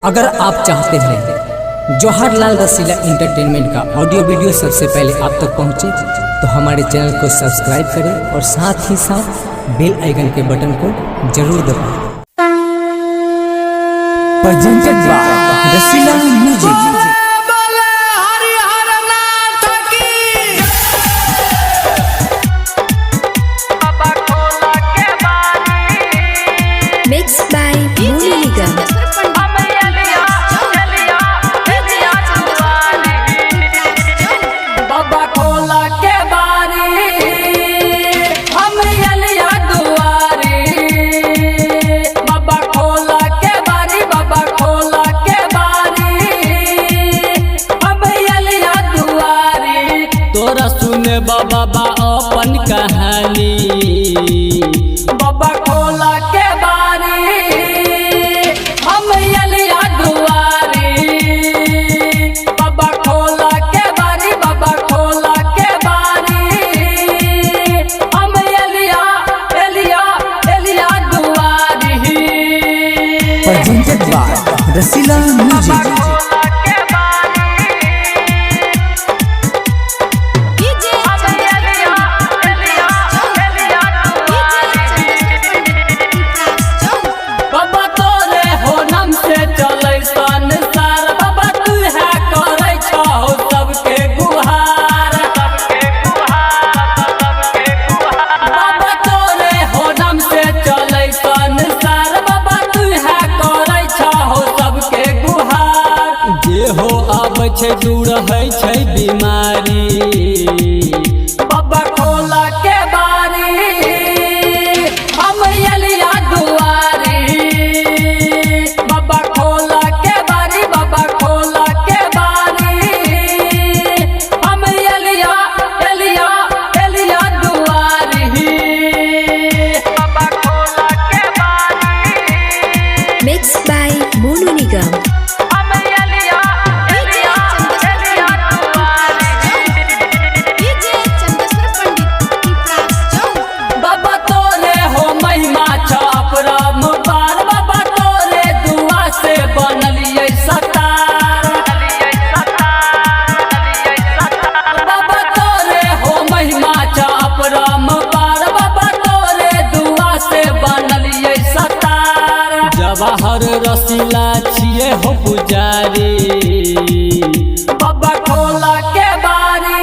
अगर आप चाहते हैं जवाहरलाल रसीला एंटरटेनमेंट का ऑडियो वीडियो सबसे पहले आप तक पहुंचे, तो हमारे चैनल को सब्सक्राइब करें और साथ ही साथ बेल आइकन के बटन को जरूर दबाएं। Presented by Rasila music. बोले हरिहर नाथ की। Mixed by Monu Nigam. बाबा खोला के बारी, हम अलिया दुआरी। बाबा खोला के बारी, बाबा खोला के बारी, हम अलिया दुआरी। तोरा सुने बाबा बा अपन कहानी। बाबा खोला के बारी, हम अलिया दुआरी। बाबा खोला के बारी, बाबा खोला के बारी, हम अलिया अलिया अलिया दुआरी। Presented by Rasila music. बाबा तोरे हो नाम से चलै संसार, बाबा तू है करै छहो सबके गुहार। बाबा तोरे हो नाम से चलै संसार, बाबा तू है करै छहो सबके गुहार। जे हो आबै छै दूर होइ छै बीमारी। बाबा खोला के बारी, हम अलिया दुआरी। बाबा खोला के बारी, बाबा खोला के बारी, हम अलिया अलिया अलिया दुआरी। बाबा खोला के बारी, Mixed by Monu Nigam. हम अलिया अलिया अलिया दुआरी। बाबा तोरे हो महिमा छापराम पार, बाबा तोरे दुआ से बनलियै सतार। बाबा तोरे हो महिमा छापराम पार, बाबा तोरे दुआ से बनलियै सतार। जवाहर रसीला छियै हो पुजारी। बाबा खोला के बारी,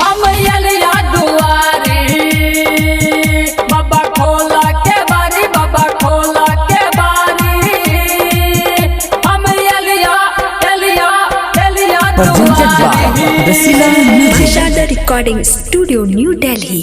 हम अलिया दुआरी। बाबा खोला के बारी, बाबा खोला के बारी, हम अलिया अलिया अलिया Presented by दुआरी। Rasila music. Bhashada Recording Studio, New Delhi.